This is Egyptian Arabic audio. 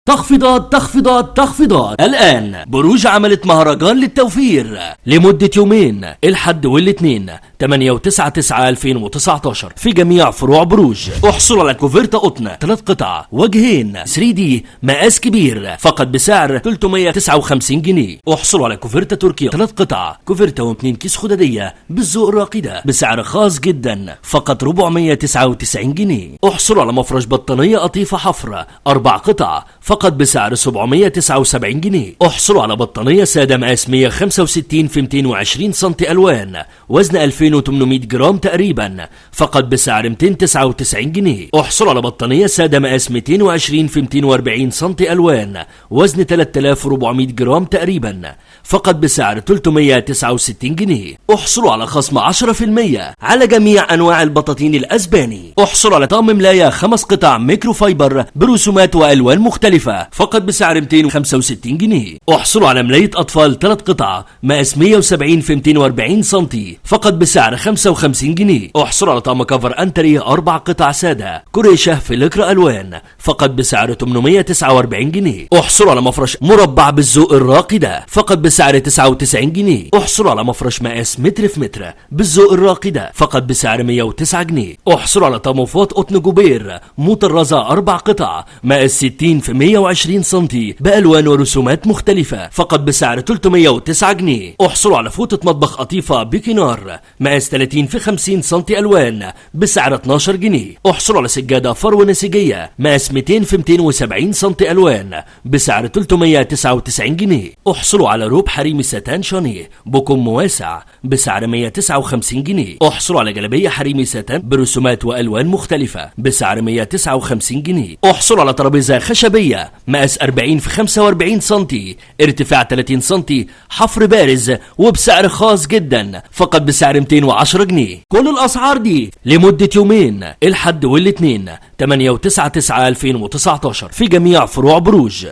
تخفيضات تخفيضات تخفيضات. الآن بروج عملت مهرجان للتوفير لمدة يومين، الحد والاثنين 8 و9 9 2019 في جميع فروع بروج. احصل على كوفرتا قطن 3 قطع وجهين 3D مقاس كبير فقط بسعر 359 جنيه. احصل على كوفرتا تركيا 3 قطع كوفرتا و2 كيس خدادية بالذوق الراقي ده بسعر خاص جدا فقط 499 جنيه. احصل على مفرش بطانية قطيفة حفرة 4 قطع فقط بسعر 779 جنيه. احصلوا على بطانية سادة مقاس 165 في 220 سم ألوان وزن 2800 جرام تقريبا فقط بسعر 299 جنيه. احصلوا على بطانية سادة مقاس 220 في 240 سم ألوان وزن 3400 جرام تقريبا فقط بسعر 369 جنيه. احصلوا على خصم 10% على جميع أنواع البطاطين الأسباني. احصلوا على طقم ملاية 5 قطع ميكرو فايبر برسومات وألوان مختلفة فقط بسعر 265 جنيه. احصلوا على ملاية أطفال 3 قطع مقاس 170 في 240 سنتي فقط بسعر 55 جنيه. احصلوا على طقم cover انتريه 4 قطع سادة كريشة في لكرة ألوان فقط بسعر 849 جنيه. احصلوا على مفرش مربع بالذوق الراقي ده فقط بسعر 99 جنيه. احصلوا على مفرش مقاس متر في متر بالذوق الراقي ده فقط بسعر 109 جنيه. احصلوا على طقم فوط قطن جوبير مطرزة 4 قطع مقاس 60 في 120 سنتي بألوان ورسومات مختلفة فقط بسعر 309 جنيه. احصلوا على فوطة مطبخ قطيفة بكنار مقاس 30 في 50 سنتي ألوان بسعر 12 جنيه. احصلوا على سجادة فرو نسيجية مقاس 200 في 270 سنتي ألوان بسعر 399 جنيه. احصلوا على روب حريمي ساتان شانيه بكم واسع بسعر 159 جنيه. احصلوا على جلابية حريمي ساتان برسومات وألوان مختلفة بسعر 159 جنيه. احصلوا على ترابيزة خشبية مقاس 40 في 45 سنتي ارتفاع 30 سنتي حفر بارز وبسعر خاص جدا فقط بسعر 210 جنيه. كل الأسعار دي لمدة يومين، الحد والاثنين 8 و9 9 2019 في جميع فروع بروج.